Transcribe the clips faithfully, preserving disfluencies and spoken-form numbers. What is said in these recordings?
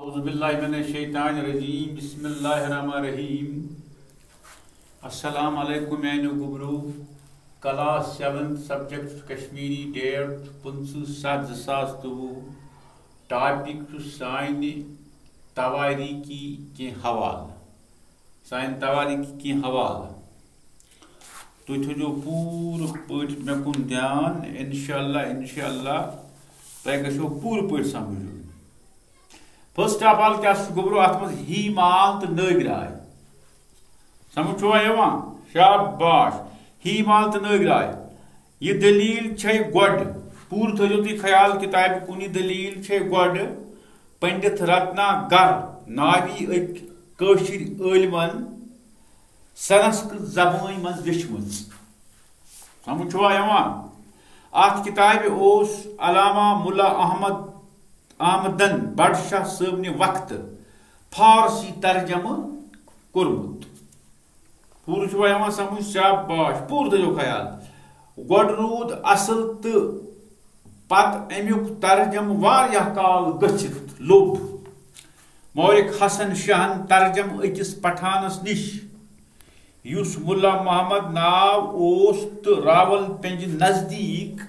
اعوذ باللہ من الشیطان الرجیم، بسم اللہ الرحمن الرحیم۔ السلام علیکم میانیو گوبرو۔ Class seventh، subject Kashmiri، date پٕنٛژٕہ ستھ زٕ ساس تہٕ وُہ۔ Topic چھُ سانہِ توٲریٖخی کینٛہہ حوالہٕ۔ سانہِ توٲریٖخی کینٛہہ حوالہٕ۔ تُہۍ تھٲیزیو پوٗرٕ پٲٹھۍ مےٚ کُن دیان، انشاءاللہ، انشاءاللہ تۄہہِ گژھیو پوٗرٕ پٲٹھۍ سمجھ یُن۔ First of all، کیٛاہ چھُ گوٚبرو اَتھ منٛز ہی مال تہٕ نٲگۍ راے؟ سمجھ چھُوا یِوان؟ شاباش۔ ہی مال تہٕ نٲگۍ راے۔ یہِ دٔلیٖل چھے گۄڈٕ، پوٗرٕ تھٲیزیو تُہۍ خیال کِتابہِ کُن، یہِ دٔلیٖل چھے گۄڈٕ پنڈت رتنا گر ناوی أکۍ کٲشِرۍ عٲلمن سنسکرت زبٲنۍ منٛز لیچھمٕژ۔ سمجھ چھُوا یِوان؟ اَتھ کِتابہِ اوس علامہ ملا احمد، احمدن بڈ شاہ صٲبنہِ وقتہٕ فارسی ترجمہٕ کوٚرمُت۔ پوٗرٕ چھُوا یِوان سمجھ؟ شاباش، پوٗرٕ تھٲیِو خیال۔ گۄڈٕ روٗد اصل تہٕ پتہٕ امیُک ترجمہٕ واریاہ کال گٔژھِتھ لوٚب مورخ حسن شاہن ترجمہٕ أکِس پٹھانس نِش، یُس ملا محمد ناو اوس تہٕ راول پنجہِ نزدیٖک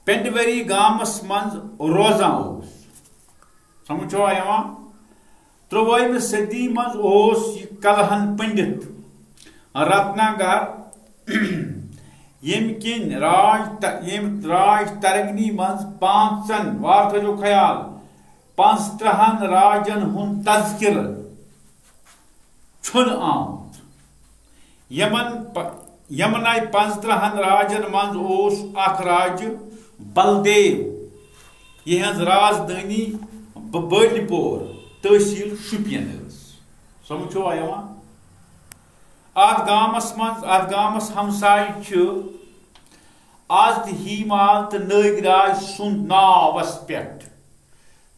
پنڈوری گامس منٛز روزان اوس۔ سمجھ چھوا یِوان؟ ترٛوٲہمہِ صدی منٛز اوس یہِ کلہن پنڈت رتناگر، ییٚمہِ کِنۍ راج ت-، ییٚمہِ راج ترنگنی منٛز پانٛژن، وار تھٲیِو خیال، پانٛژترٕٛہن راجن ہُنٛد تذکرٕ چھُنہٕ آمُت۔ یمن پ-، یمنٕے پانٛژترٕٛہن راجن منٛز اوس اکھ راجہٕ بلدیو، یِہٕنٛز رازدٲنی ب-، بٔلۍ پور، تحصیل شُپین ٲس۔ سمجھ چھوا یِوان؟ اتھ گامس منٛز، اتھ گامس ہمسایہِ چھِ از تہِ ہی مال تہٕ نٲگۍ راج سُنٛد ناوس پٮ۪ٹھ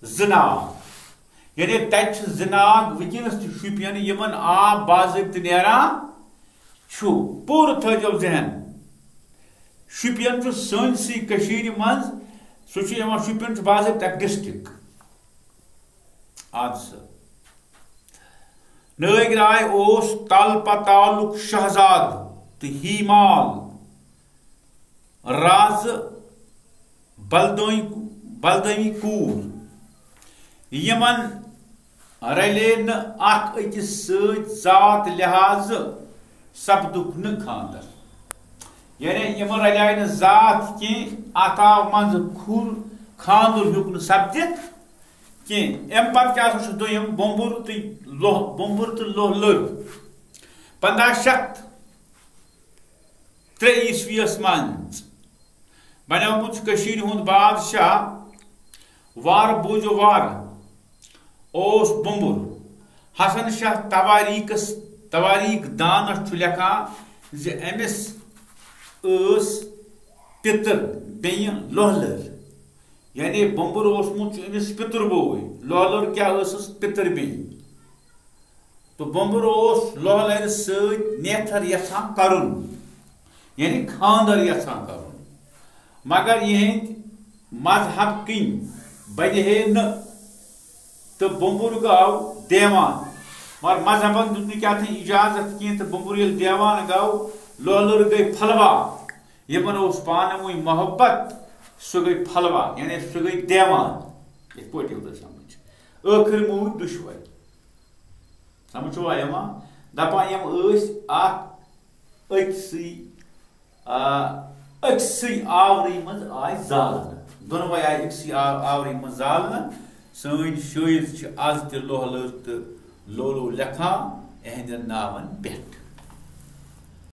زٕ ناگ۔ یعنی تتہِ چھِ زٕ ناگ وٕنکیٚنس تہِ شُپین، یِمن آب باضٲبطہٕ نیران چھُ۔ پوٗرٕ تھٲیزیو ذہن، شُپین چھُ سٲنسٕے کٔشیٖرِ منٛز، سُہ چھُ یِوان، شُپین چھُ باضٲبطہٕ اکھ district۔ اَدٕ سا۔ نٲگۍ راے اوس تلپہ تعلق شہزاد تہٕ ہی مال رازٕ بلدٲنۍ، بلدٲنی کوٗر۔ یِمن رلے نہٕ اکھ أکِس سۭتۍ ذات لحاظہٕ سپدُکھ نہٕ خانٛدر۔ یعنی یِمن رلیے نہٕ ذات کینٛہہ، اتھ آو منٛزٕ کھُر، خانٛدر ہیوٚک نہٕ سپدِتھ کینٛہہ۔ امہِ پتہٕ کیٛاہ سا چھُ دوٚیِم بومبُر تہٕ لوہ، بومبُر تہٕ لوہ لٔر۔ پنٛداہ شیٚتھ ترٛےٚ عیسویس منٛز بنیومُت چھُ کٔشیٖرِ ہُنٛد بادشاہ۔ وارٕ بوٗزِو وارٕ، اوس بومبُر۔ حسن شاہ توٲریٖخس، توٲریٖخ دانس چھُ لیکھان زِ أمِس ٲس پِتٕر بیٚنہِ لوہ لٔر۔ یعنی بومبُر اوسمُت چھُ أمِس پِتُر بوے، لوہ لٔر کیٛاہ ٲسٕس؟ پِتٕر بیٚنہِ۔ تہٕ بومبُر اوس لوہ لرِ سۭتۍ نیتھر یژھان کرُن، یعنی خانٛدر یژھان کرُن، مگر یِہنٛدۍ مذہب کِنۍ بنہِ ہے نہٕ، تہٕ بومبُر گوٚو دیوان۔ مگر مذہبن دیُت نہٕ کیٛاہ تام اجازت کینٛہہ، تہٕ بومبُر ییٚلہِ دیوان گوٚو، لوہ لٔر گٔے پھلوا۔ یِمن اوس پانہٕ ؤنۍ محبت، سُہ گٔے پھلوا، یعنی سُہ گٔے دیوان۔ یِتھ پٲٹھۍ یِیو تۄہہِ سمجھ۔ ٲخٕر موٗدۍ دُشوے۔ سمجھ چھُوا یِوان؟ دپان یِم ٲسۍ اکھ أکسٕے، آ، أکسٕے آورٕے منٛز آے زالنہٕ۔ دۄنوَے آے أکسٕے آ-، آورٕے منٛز زالنہٕ۔ سٲنۍ شٲعر چھِ از تہِ لوہ لٔر تہٕ لولو لیکھان اِہنٛدٮ۪ن ناون پٮ۪ٹھ۔